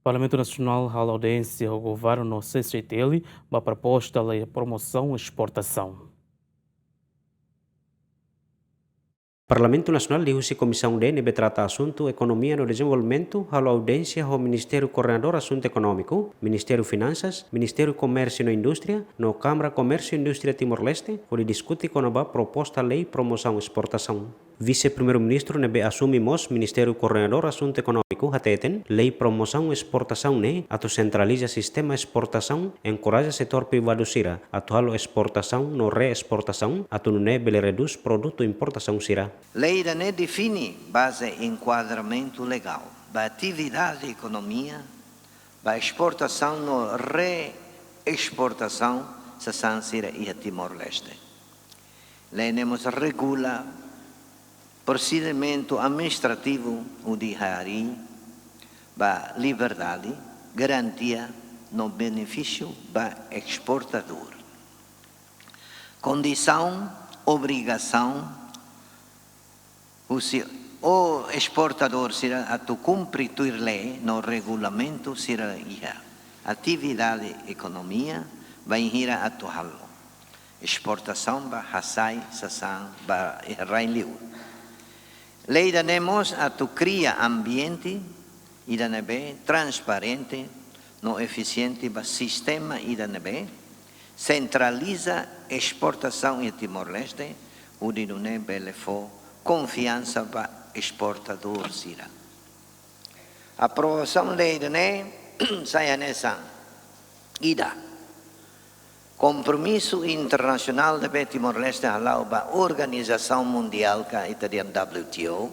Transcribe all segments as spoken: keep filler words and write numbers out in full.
Parlamentu Nasionál halo audiénsia ho Governu no C C T L ba proposta lei promosaun esportasaun. Parlamentu Nasionál liuhusi Komisaun D ne'ebé trata asuntu ekonomia no dezenvolvimentu halo audiénsia ho Ministériu Koordenadór Asuntu Ekonómiku, Ministériu Finansas, Ministériu Komérsiu no Indústria, no Kámara Komérsiu Indústria Timor-Leste, hodi diskute kona-ba proposta lei promosaun esportasaun. Vise-Primeiru-Ministru ne'ebé asume mós Ministériu Koordenadór Asuntu Ekonómiku hateten, lei promosaun esportasaun ne'e atu sentraliza sistema esportasaun, enkoraja setór privadu sira atu halo esportasaun no reesportasaun, atu nune'e bele redús produtu importasaun sira. Lei ida-ne'e define baze enkuadramentu legál ba atividade ekonomia, ba esportasaun no reesportasaun sasán sira iha Timor-Leste. Lei ne'e mós regula prosedimentu administrativu hodi harii ba liberdade, garantia no benefísiu ba esportadór. Kondisaun, obrigasaun husi esportadór sira atu kumpre tuir lei no regulamentu sira iha atividade ekonomia bainhira atu halo esportasaun ba hasai sasán ba iha rai-liur. Lei ida-ne'e mós atu kria ambiente ida ne'ebé transparente no efisiente ba sistema ida ne'ebé sentraliza esportasaun iha Timor-Leste, hodi nune'e bele fó konfiansa ba esportadór sira. Aprovasaun lei ida-ne'e sai hanesan: ida, kompromisu internasionál ne'ebé Timor-Leste hala'o ba organizasaun mundiál ka ita dehan W T O.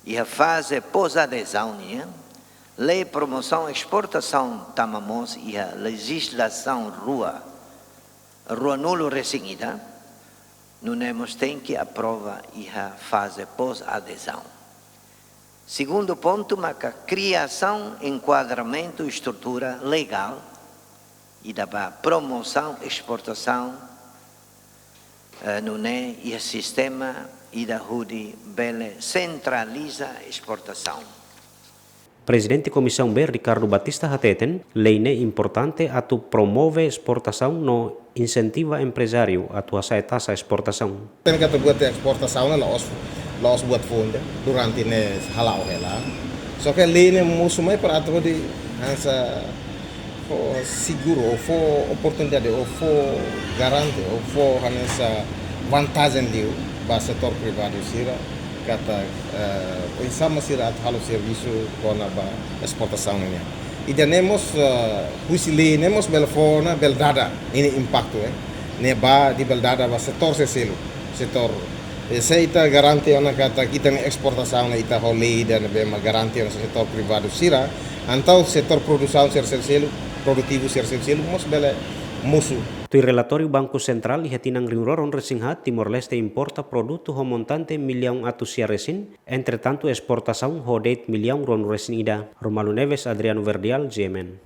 Iha faze pós-adezaun nian, lei promosaun esportasaun tama mós iha lejizlasaun rua, ruanulu-resin-ida, nune'e mós tenke aprova iha faze pós-adezaun. Segundu pontu maka kriasaun enkuadramentu estrutura legál ida ba promosaun esportasaun, eh, nune'e iha sistema ida hodi bele sentraliza esportasaun. Prezidente Komisaun B, Ricardo Batista hateten, lei ne'e importante atu promove esportasaun no insentiva emprezáriu atu hasa'e taxa esportasaun. Tenke atu buat esportasaun la'ós, la'ós buat foun de'it, durante ne'e hala'o hela. Só ke lei ne'e mosu mai para atu hodi hanesan fó seguru, ou fó oportunidade, ou fó garante, ou fó hanesan vantajen liu ba setór privadu sira, katak, eh, oinsá mak sira atu halo servisu kona-ba esportasaun nian. Ida-ne'e mós, eh, husi lei ne'e mós bele fó ona, bele dada ninia impaktu, eh. Ne'e ba di bele dada ba setór sira seluk, setór, eh, se ita garante ona katak ita-nia esportasaun ne'e ita ho lei ida ne'ebé mak garante ona setór privadu sira, entaun setór produsaun sira seluk, produtivu sira seluk mós bele mosu. Tuir relatóriu Banku Sentrál iha tinan rihun rua ruanulu-resin-haat, Timor-Leste importa produtu ho montante millaun atus sia resin, entretantu esportasaun ho de'it millaun ruanulu-resin-ida. Romaldo Neves, Adriano Verdial, G M N.